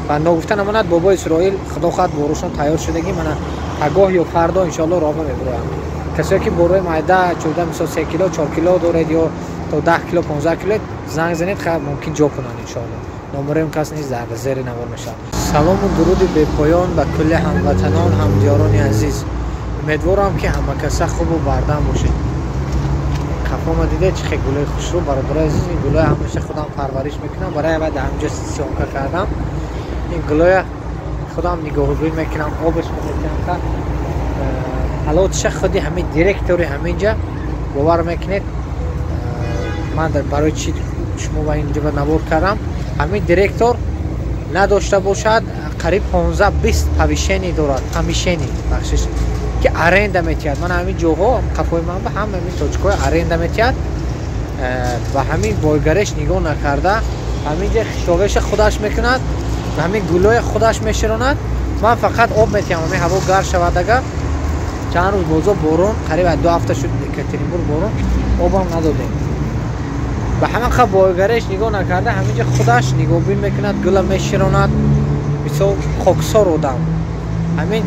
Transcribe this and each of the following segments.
Ва ногуфта намонад, бобои Исроил худо хоҳад борушон тайёр шудагӣ, мана пагоҳ ё фардо иншоалло роҳба мебуроянд. Касое ки борои майда чӯда, мисол 3 кило, 4 кило доред ё то 10 кило, 15 кило, занг занед, мумкин ҷо кунанд иншоалло. Номерои он кас низ дар зери навор мешавад. Салому дуруди бепоён ба кулли ҳамватанон, ҳамдиёрони азиз. Умедворам, ки ҳама каса хубу бардам бошед. Қафома диде, чӣ хел гулои хушрӯ, бародарои азиз. Ин гулои ҳамеша худам парвариш мекунам, барои аввал дар ҳамҷо съёмка кардам. Ин гулоя худам нигоҳубин мекунам, обаш метиҳам. Ҳалотиша худи ҳамин директори ҳаминҷа, бовар мекунед, ман барои чӣ шумо ба инҷа ба навор кардам, ҳамин директор надошта бошад, қариб 15-20 повышение дорад, помещение, бахшиш, ки аренда метиҳад. Ман ҳамин ҷоҳо қафои ман ба ҳама ҳамин точкаҳои аренда метиҳад. Ба ҳамин бойгареш нигоҳ накарда, ҳамин ҷа хишовеша худаш мекунад, ҳамин гулоя худаш меширонад. Ман фақат об метиҳам, ҳамин ҳаво гарм шавад. Агар чанд рӯз бозо борон, қариб 2 ҳафта шуд Екатеринбург борон, обам надодем. Ба ҳама қа бойгареш нигоҳ накарда, ҳаминҷа худаш нигоҳбин мекунад, гула меширонад. Мисол, хоксор одам. Ҳамин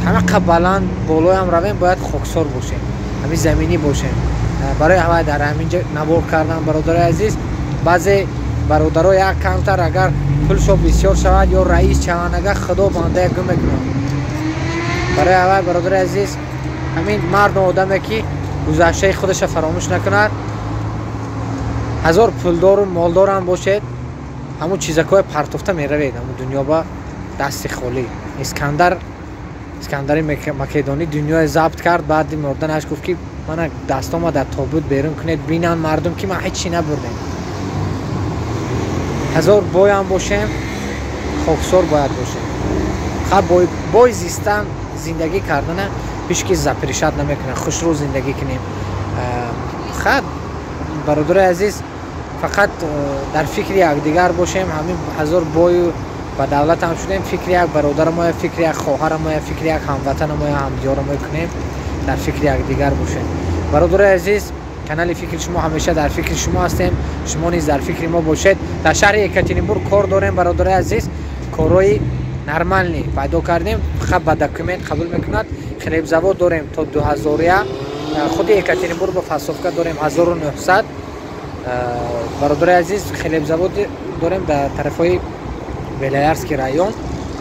ҳама қа баланд болоям равем, бояд хоксор бошем, ҳамин заминӣ бошем. Барои ҳавай дар ҳаминҷа навор кардам, бародарои азиз. Баъзе бародаро як камтар агар пулшо бисёр шавад ё раис шаванд, агар худо бандая гум мекунанд. Барои ҳавай, бародарои азиз, ҳамин марду одаме ки гузаштаи худаша фаромӯш накунад, ҳазор пулдору молдорам бошед, ҳамун чизакҳои партофта меравед ҳамун дунё ба дасти холӣ. Искандари Македонӣ дунёе забт кард, баъди мурданаш гуфт, ки мана дастома дар тобут берун кунед, бинанд мардум, ки ман ҳеҷ чӣ набурдем. Ҳазор боям бошем, хоксор бояд бошем. Ха, бой зистан, зиндагӣ кардана ҳеҷ ки запрещать намекунад, хушрӯ зиндагӣ кунем. Ха, бародарои азиз, фақат дар фикри якдигар бошем. Ҳамин ҳазор бою ба давлат ҳам шудем, фикри як бародарамоя, фикри як хоҳарамоя, фикри як ҳамватанамоя, ҳамдиёрамоя кунем, дар фикри якдигар бошем. Бародарои азиз, канали Фикри шумо, ҳамеша дар фикри шумо ҳастем, шумо низ дар фикри мо бошед. Дар шаҳри Екатеринбург кор дорем, бародарои азиз, корҳои нормальный пайдо кардем, фақат ба документ қабул мекунад. Хлебзавод дорем то 2000-я, худи Екатеринбург ба фасовка дорем 1900. Бародарои азиз, хлебзавод дорем дар тарафҳои Белоярский район,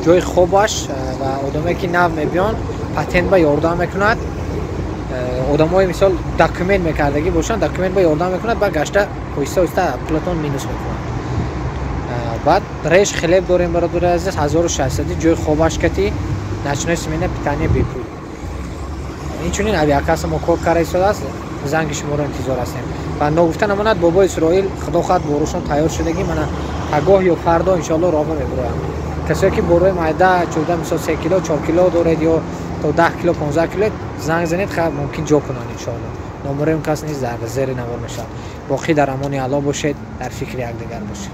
ҷои хобаш ва одамое ки нав мебиён, патент ба ёрдам мекунад. Одамои мисол документ мекардагӣ бошанд, документ ба ёрдам мекунад, баъд гашта оҳиста оҳиста пулатон минус мекунад. Баъд режь хлеб дорем, бародари азиз, 1600, ҷои хобаш кати, ночной смена, питание бепул. Инчунин авиакасса мо кор карда истодааст, занги шуморо интизор ҳастем. Ва ногуфта намонад, бобои Исроил худо хоҳад борушон тайёр шудагӣ, мана пагоҳ ё фардо иншоалло роҳба мебуроянд. Касое ки борои майда чӯда, мисол 3 кило, 4 кило доред ё то 10 кило, 15 кило, занг занед, мумкин ҷо кунанд иншоалло. Номерои он кас низ дар зери навор мешавад. Боқӣ дар амони Аллоҳ бошед, дар фикри якдигар бошед.